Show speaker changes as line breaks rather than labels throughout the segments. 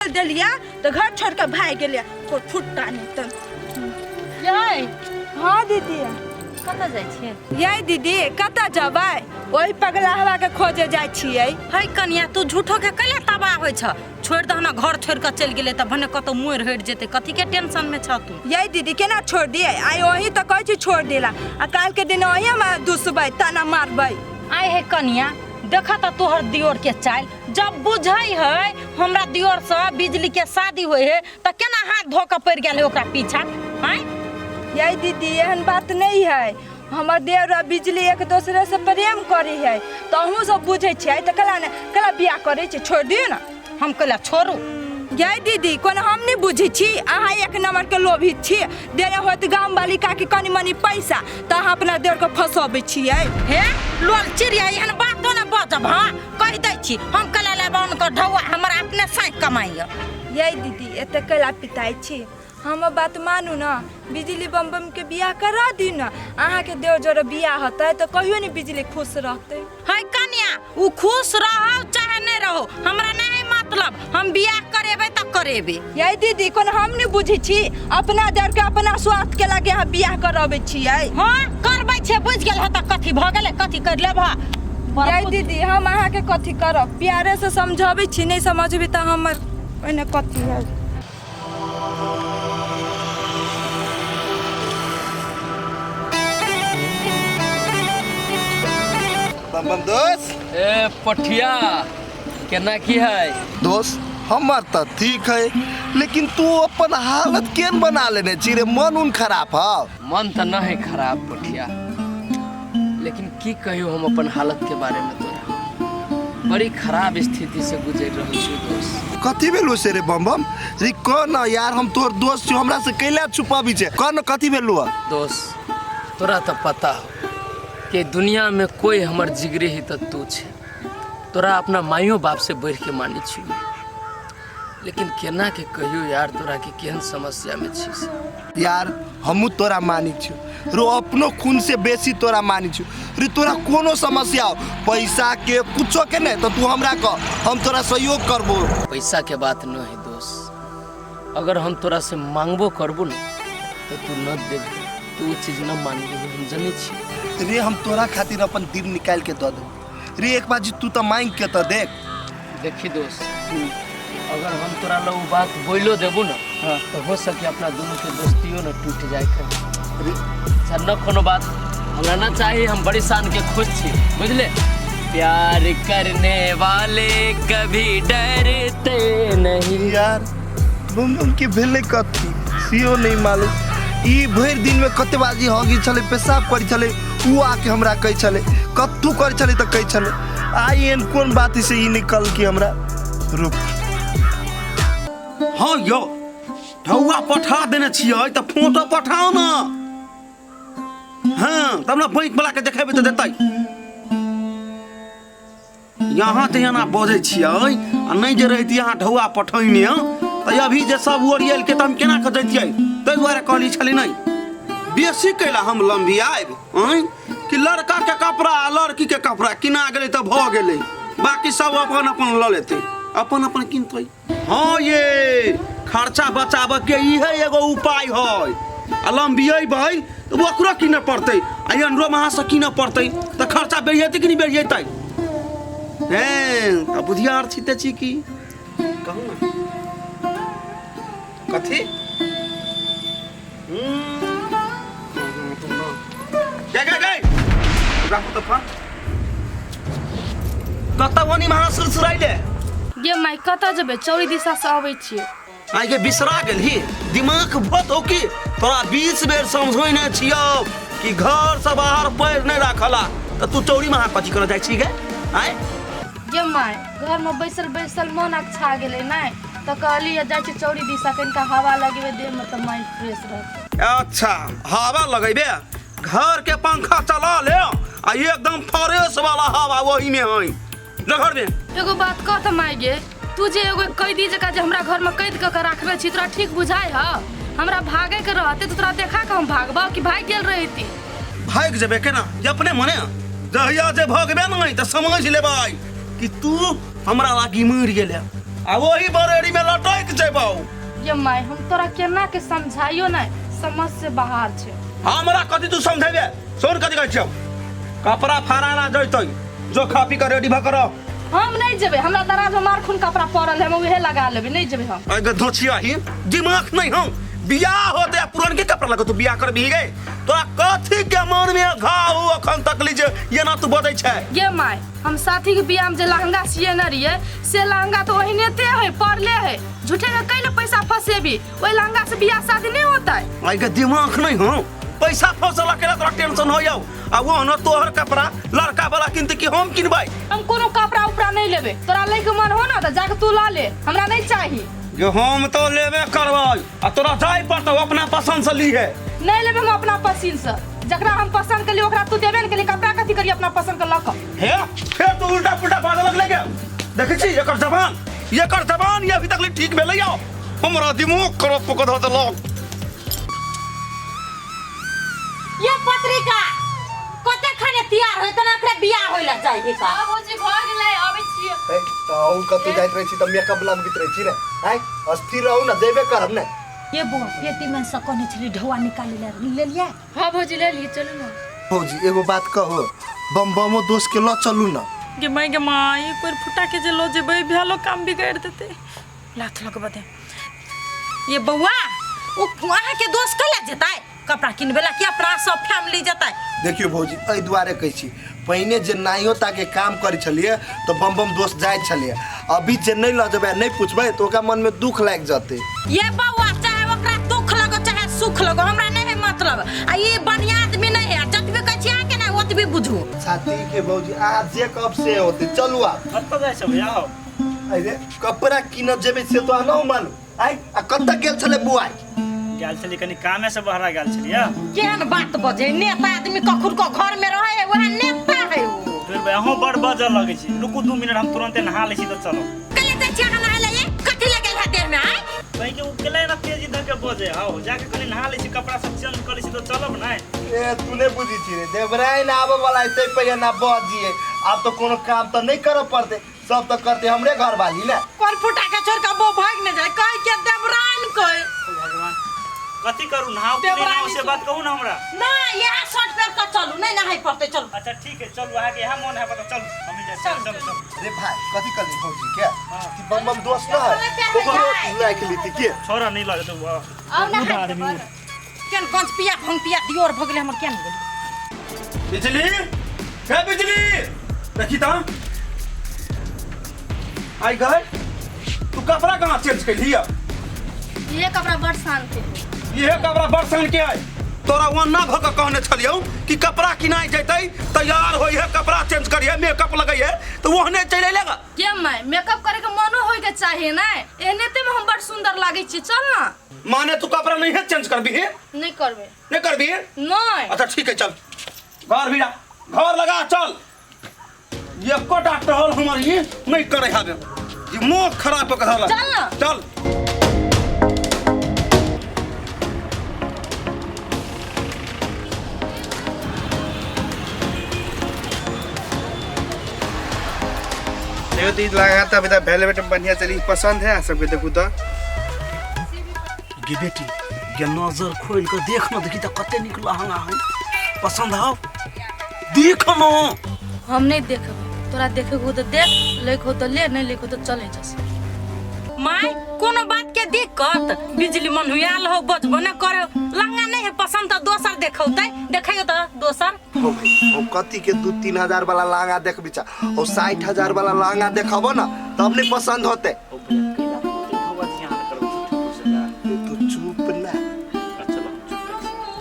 देलिया तऽ घर छोड़ के भागि गेलिया कोइ फुट्टा नहि तऽ।
यै।
हाँ दीदी।
कतऽ जाइ छियै?
यै दीदी, कतऽ जेबै, ओहि पगला हवा के खोजे जाइ छियै।
है कनिया, तू झूठो के कैला तबाह होइ छ? छोड़ि दह ने, घर छोड़ि कऽ चलि गेलै तऽ भने कतौ मरि हटि जेतै, कथी के टेंशन में छ तू?
यै दीदी, केना छोड़ दियै? आइ ओही तऽ कहै छी छोड़ देला, आ काल्हि के दिन ओही हम दुसबै, ताना मारबै।
आइ हे कनिया, देख तऽ तोहर दियोर के चालि, जब बुझै है हमरा दियोर से बिजली के शादी होय है तऽ केना हाथ धो कऽ पड़ि गेलै ओकरा पीछा। आँय
यै दीदी, एहन बात नहीं है, हमर देवर आ बिजली एक दोसरे से प्रेम करे है, तऽ अहूँ सब बुझै छियै तऽ कला ने कला बियाह करै छै, छोड़ दियौ ने।
हम कैला छोड़ू?
यै दीदी, कोनो हम नहि बुझै छी, अहाँ एक नंबर के लोभी छी। देने होत गाम वाली काकी कनी मनी पैसा तऽ अहाँ अपना देवर के फंसबै छियै।
हे लोल चिड़िया, एहन बातो ने बजब। हाँ, कहि दै छी, हम कैला लेब हुनकर ढौआ, हमर अपने साँइ कमाइया।
यै दीदी, एते कैला पिताइ छी? हमर बात मानू ने, बिजली बम बम के बियाह करा दी ने। अहाँके देवर जोड़े बियाह होतै तऽ कहियो ने बिजली खुश रहतै।
है कन्या, उ खुश रहो चाहे नहीं रहो, हमरा नहीं मतलब, हम बियाह करेबे तऽ करेबे।
यै दीदी, कोनो हम नहि बुझै छी, अपना देवर के अपना स्वार्थ के लागे अहाँ बियाह करबै छियै।
हाँ करबै छियै, बुझि गेल ह तऽ कथी भऽ गेलै, कथी करि लेबह?
यै दीदी, हम अहाँके कथी करब, प्यारे से समझाबै छी, नहि समझबै तऽ हमर ओहिने कथी है।
बम बम दोस्त।
ए पठिया, केना की है?
दोस्त हमर तऽ ठीक है, लेकिन तू अपन हालत केन बना लेने छी रे? मन उन खराब है?
मन तऽ न है खराब पठिया, लेकिन की कहियो हम अपन हालत के बारे में, तोरा बड़ी खराब स्थिति से गुजर रहल छी दोस्त।
कथी भेलू से रे बम बम रे? कह न यार, हम तोहर दोस्त छी, हमरा से कैला छुपाबी छे? कह न, कथी भेलू है?
दोस्त तोरा तऽ पता हो कि दुनिया में कोई हमर जिगरी ही तऽ तू छे, तोरा अपना माइयो बाप से बढ़ के मानै छी, लेकिन केना के कहियो यार तोरा के केहन समस्या में छी से।
यार हमहूँ तोरा मानै छियौ रो, अपनो खून से बेसी तोरा मानै छियौ रे। तोरा कोनो समस्या हो पैसा के कुछो के नहीं तो तू हमरा कह, हम तोरा सहयोग करबो।
पैसा के बात न है दोस्त, अगर हम तोरा से मांगबो करबो न तो तू न देबी, तू उ चीज न मानबी, हम जनै छी।
रे हम तोरा खातिर अपन दिल निकाल के दऽ देबो रे, एक बार जी तू तऽ मांग के तऽ देख।
देखी दोस्त, अगर हम तोरा लग उ बात बोलो देबो न तो हो सके अपना दोनों के दोस्तियों न टूट जाए के। अच्छा न कोनो बात हमरा ना चाहिए, हम बड़ी शान के खुश छी, बुझले? प्यार करने वाले कभी डरते नहीं।
यार बम बम के भेलै कथी सेहो नहीं मालूम, ई भरि दिन में कते बाजी हगी छलै, पेशाब करै छलै, उ आके हमरा कहै छलै, कत्थू करै छलै तऽ कहै छलै, आइ एहन कोन बात से ई निकल के हमरा रुक।
हाँ यौ, ढौआ पठा देने छियै तऽ फोटो पठाउ ने। हाँ तब ने बैंक वाला के देखेबै तऽ देतै। यहाँ तऽ एना बजै छियै आ नहि जे रहितियै अहाँ ढौआ पठैने तऽ अभी जे सब ओरियल के तऽ हम केना कऽ जैतियै? ताहि दुआरे कहली छली नहि बेसी कैला हम लम्बी आयब। आँय कि लड़का के कपड़ा आ लड़की के कपड़ा किना गेलै तऽ भऽ गेलै, बाकी सब अपन अपन लऽ लेतै, अपन अपन किनतै। हाँ ये खर्चा बचाबऽ के इहे एगो उपाय है। आ लम्बियेबै तऽ ओकरो कीनऽ पड़तै आ एनरो अहाँ से कीनऽ पड़तै, तऽ खर्चा बढ़ि जेतै कि नहि बढ़ि जेतै? हेँ तऽ बुधियार छी तऽ छी की कहू ने कथी। गे गे गे, राखू तऽ फोन। कतऽ ओनी महा सुरसुराइले?
गे माय, कतऽ जेबै, चौरी दिशा से अबै छियै।
आइ के बिसरा गेलही? दिमाग भत हो की? तोरा 20 बेर समझौने छियौ कि घर से बाहर पैर नहीं राखला, तऽ तू चौरी महा कथी करऽ जाइ छी गे? आँय
गे माय, घर में बैसल बैसल मन अकछा गेलै नहि तऽ कहली जाइ छी चौरी दिशा, कनिका हवा लगेबै देह में तऽ माइंड फ्रेश रहतै।
अच्छा हवा लगेबे, घर के पंखा चला ले आ एकदम फ्रेश वाला हवा वही में है घर में।
एगो बात कह तऽ माय गे, तू जे एगो कैदी जकाँ जे हमरा घर में कैद कऽ के राखने छी, तोरा ठीक बुझाइ ह? हमरा भागे के रहते तऽ तोरा देखा के हम भागबह कि भागि गेल रहिती?
भागि जेबे केना जे अपने मने? जहिया जे भगबे नहि तऽ समझ लेबै कि तू हमरा लागी मरि गेले। आ ओही बरेड़ी में लटक जेबौ।
ये my, हम तोरा केना के समझाइयो नहीं, समझ से बाहर छे।
हमरा कथी तू समझेबे? सुन कथी कहै छियौ, कपड़ा फराना जैतै, जो खा पी के रेडी भ कर।
हम नहीं जेबे, हमरा दराज में मार खून कपड़ा पड़ल है, हम उहे लगा लेबे, नहीं जेबे हम।
अगे धोछिया ही दिमाग नहीं हम, बियाह होते आ पुरन के कपड़ा लगो तू बियाह कर भी गए, तोरा कथी के मन में घाव अखन तक लीजे ये ना तू बजै छै।
ये my, हम साथी के बियाह में जे लहंगा सिए न रहिए से लहंगा तो ओहिने ते है पड़ले है, झूठे के कैले पैसा फसेबी, ओहि लहंगा से बियाह शादी नहीं होता है।
अगे दिमाग नहीं हम, पैसा फसला के तोरा टेंशन हो जाओ, आ वो न तोहर कपड़ा लड़का वाला किनते कि हम किनबै?
हम कोनो कपड़ा उपड़ा नहीं लेबे, तोरा ले के मन हो ना त जाके तू ला ले, हमरा नहीं चाही।
ये हम तो लेबे करबै आ तोरा जाय पड़तौ अपना पसंद से लीहे।
नहीं लेबे हम अपना पसंद से, जकरा हम पसंद कली ओकरा तू देबे न कली, कपड़ा कथी करी अपना पसंद के लक।
हे फेर तू उल्टा पुल्टा बाजऽ लगले गे, देखै छी एकर जबान, एकर जबान ये अभी तक ले ठीक भेलै यौ, हमरा दिमाग खराब कऽ धऽ देलक।
ये पत्रिका कते खाने तैयार होय तना एकरा बियाह होय ला जाय हे का?
बाबूजी भ गेलै, आबै छियै।
ए त अहूँ कतौ जाइत रहै छी त मेकअप लगबैत रहै छी ने, आँय अस्थिर रहू ने, जेबे करब ने।
ये बौआ पेटी में से कहने छली ढौआ निकाले ला, लेलियै?
हां भौजी ले लिए, चलू ना।
भौजी एगो बात कहो, बम बमो दोस्त के ल चलू ना।
गे my गे my, कोई फुटा के जे ल जेबै भेलो काम बिगाड़ देते, लाथ लगबा दे। ये बौआ उ अहाँ के दोस्त कला जेतै कपड़ा किनबे ला कि अपना सब फैमिली जेतै?
देखियो भौजी एहि दुआरे कहै छी, पहिने जे नाइयो ताके काम करै छलियै तऽ बम बम दोस्त जाइत छलियै, अभी जे नहि लऽ जेबै नहि पुछबै तऽ ओकरा मनमे दुख लागि जेतै।
ये बौआ चाहे ओकरा दुख लगो चाहे सुख लगो, हमरा नहीं है मतलब, आ ई बढ़िया आदमी नहीं है, जतबे कहै छी अहाँके ने ओतबे बुझू।
अच्छा ठीक है भौजी, अहाँ जे कहब से होतै, चलू आब।
कतऽ जाइ छै भैया?
अरे कपड़ा कीनऽ जेबै से तो अहाँ नहि मानू, आइ आ कतऽ गेल छलै बुआइ?
गेल छलियै कनि कामे से बहरा गेल छलियै।
केहन बात बजै, नेता आदमी कखुर के घर में रहे है वएह नेता है उ।
फिर भाई अहूँ बड़ बजऽ लगै छी, रुकू 2 मिनट हम तुरंते नहा लै छी तऽ चलब।
कले जाइ छी अहाँ नहाय ला, ये कथी लगल है देर में? आइ
कहीं के उ केलै ना तेजी धऽ के बजै, हौ जाके कनि नहा लै छी, कपड़ा सब चेंज कऽ लै छी तऽ चलब नै।
ए तू नहि बुझै छी रे, देवराइन आबऽ वाला है तै पर एना बजियै, आब तऽ कोनो काम तऽ नहि करऽ पड़तै, सब तऽ करते हमरे घर वाली ने।
कोन फुटा के छोड़ के बो भाग ने जाय, कह के देवराइन कह।
भगवान कथी करू, नहाउ कि नहि नहाउ से बात कहू ना हमरा।
ना यहाँ शर्ट पहिर के चलू, नहीं नहाय पड़तै, चलू।
अच्छा ठीक है चलू, अहाँके इएह मन है तऽ चलू, हमही जाइ छी, चलू चलू।
रे भाई कथी कहली भौजी के कि बम बम दोस्त न है ओकरो राखि लीती के?
छोड़ा नहीं लगे तो
आउ नहाय
आदमी
केन कंच पिया भंग पिया दियोर भ गेलै हमर, केन गेलै?
बिजली हे बिजली देखी त आई गए, तू कपड़ा कहाँ चेंज कैली?
ये कपड़ा बड़ शान के है।
ये कपड़ा बड़ शान के है? तोरा ओना भ के कहने छलियौ कि कपड़ा किनाइ जैतै तैयार होई है, कपड़ा चेंज करिहे, मेकअप लगैहे, तऽ ओहने चलि अयलेगा।
के my, makeup करे के मनो होय के चाही ना, एहने ते में हम बड़ सुंदर लागै छी, चल ना।
माने तू कपड़ा नहीं है चेंज करबी?
नहीं करबे।
नहीं करबी?
नहीं।
अच्छा ठीक है चल घर भी जा, घर लगा चल। एको टहल हमर ये नहीं करे हवे, ये मुंह खराब कर धरल।
चल ना।
चल।
देखो तो लगा था अभी वेलवेट में बढ़िया चली, पसंद है सबके। देखो तो
गे बेटी गे नजर खोल के देख ना, देखी तो कते निक लहंगा है, पसंद आओ देख ना।
हम नहीं देखबे, तोरा देखे हो तो देख, लेके हो तो ले, नहीं लेके हो तो चले जस।
My कोनो बात के दिक्कत, बिजली मन हुआल हो बजबो न करे, लहंगा नहीं है पसंद तो दोसर देखौतै, देखैयो तो दोसर।
हो भाई ओ कथी के 2-3 हजार वाला लहंगा देखबी चा, ओ 60 हजार वाला लहंगा देखबो ना तब नहीं पसंद होते। तू चुप ना।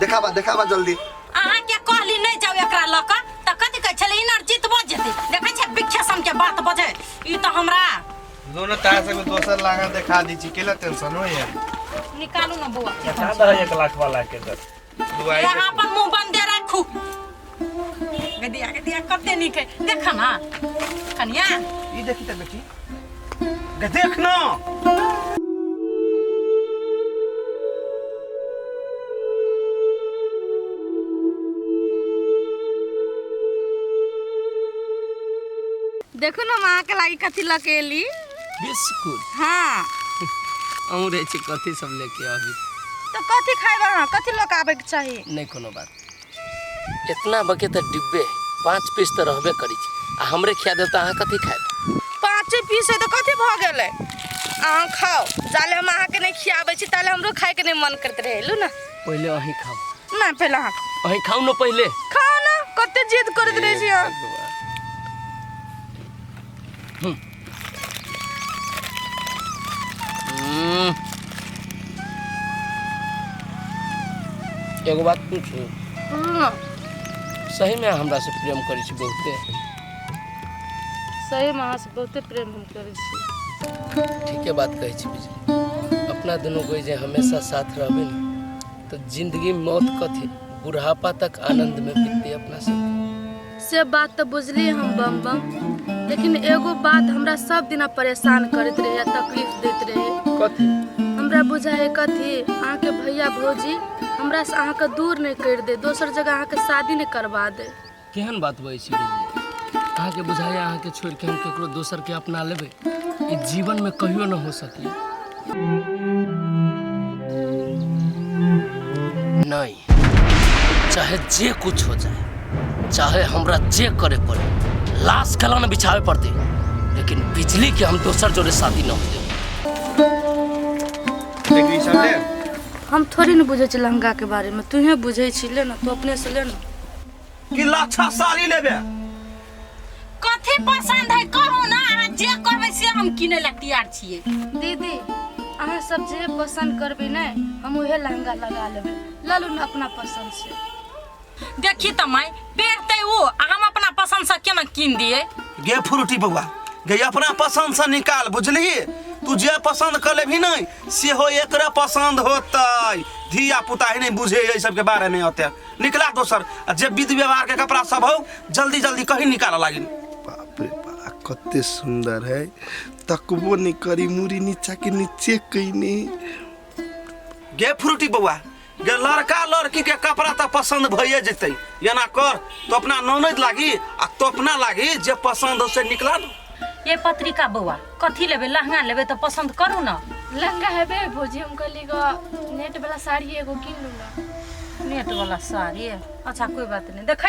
देखाबा देखाबा जल्दी।
अहाँ के कहली नहीं जाओ एकरा ल के त कथि कहै छलै इनर्जी त बज जेतै, देखै छै बिख्या सन के बात बजै, ई त हमरा
दोनों तार से दोसर लहंगा देखा दी छी, केला टेंशन हो यार।
निकालू ना बौआ।
देखा दह 1 लाख वाला के दर।
यहाँ अपन मुंह बंदे राखू। गदिया गदिया कते नीक है, देख ना कनिया।
ई देखी त बेटी गे देख ना।
देखो ना माँ के लागी कथी लकेली।
बिस्कुट?
हाँ।
अहूँ रहै छी कथी सब लेके अभी?
तो कथी खाइब अहाँ, कथी लऽ के आबैके चाही?
नहीं कोनो बात, इतना बके तऽ डिब्बे है, 5 पीस तऽ रहबे करै छै, आ हमरे खिया देब तऽ अहाँ कथी खायब?
5 पीस है तऽ कथी भऽ गेलै, अहाँ खाओ, जाले हम अहाँके नहीं खियाबै छी ताले हमरो खाइके नहीं मन करैत रहै। लू ना।
पहिले अहीं खाओ।
ना पहिले अहाँ।
अहीं खाउ न पहिले।
खाओ ना, कते जिद करैत रहै छी अहाँ।
एगो बात पूछू? सही में हमरा से प्रेम करै छी बहुते?
सही में अहाँ से बहुते प्रेम हम करै छी।
ठीके बात कहै छी बिजली, अपना दुनू कोई जे हमेशा साथ रहबे न तो जिंदगी मौत कथी बुढ़ापा तक आनंद में बीतते अपना सब।
से बात तो बुझली हम बम बम, लेकिन एगो बात हमरा सब दिना परेशान करैत रहे, तकलीफ दैत रहे।
कथी?
हमरा बुझाइ कथी, अहाँके भैया भौजी हमरा से अहाँके दूर नहीं कर दे, दोसर जगह अहाँके शादी नहीं करवा दे।
केहन बात बजै छी बिजली, अहाँके बुझाइए अहाँके छोड़ि के हम केकरो दोसर के अपना लेबै? ई जीवन में कहियो न हो सकी। नहीं, चाहे जे कुछ हो जाए, चाहे हमरा जे करे पड़े, लाश कला न बिछावे पड़ते, लेकिन बिजली के हम दोसर जोड़े शादी न हो देब।
हम थोड़ी न बुझै छी लहंगा के बारे में, तूहे बुझै छी, ले ना तू अपने से ले ना।
कि लाछा साड़ी लेबे?
कथी पसंद है कहू ना, अहाँ जे कहबै से हम किनै ला तैयार छियै।
दीदी अहाँ सब जे पसंद करबै ने हम उहे लहंगा लगा लेबै, लऽ लू ना अपना पसंद से।
देखी त माय पेरते ओ, आ हम अपना पसंद से केना कीन दिए?
गे फ्रूटी बौआ गे, अपना पसंद से निकाल, बुझलिही? तू जे पसंद कर लेबही नहीं सेहो एकरा पसंद होतै। धिया पुता ही नहीं बुझे एहि सबके बारे में ओते। निकला दोसर, आ जे विध व्यवहार के कपड़ा सब हो जल्दी जल्दी कहीं निकाल लागिन।
बाप रे बाप कते सुंदर है, तकबो नहीं करी, मुरी नीचा के नीचे कइने।
गे फ्रूटी बौआ गे, लड़का लड़की के कपड़ा तो पसंद भइए जेतै, एना कर तो अपना ननद लागी आ तो अपना लागी जे पसंद हो से निकला न।
ये पत्रिका बौआ कथी लेबे, लहंगा लेबे तो पसंद करू ना।
लहंगा हेबे भौजी, हम कहली ग नेट वाला साड़ी एगो किन लू ना।
नेट वाला साड़ी? अच्छा कोई बात नहीं, देखै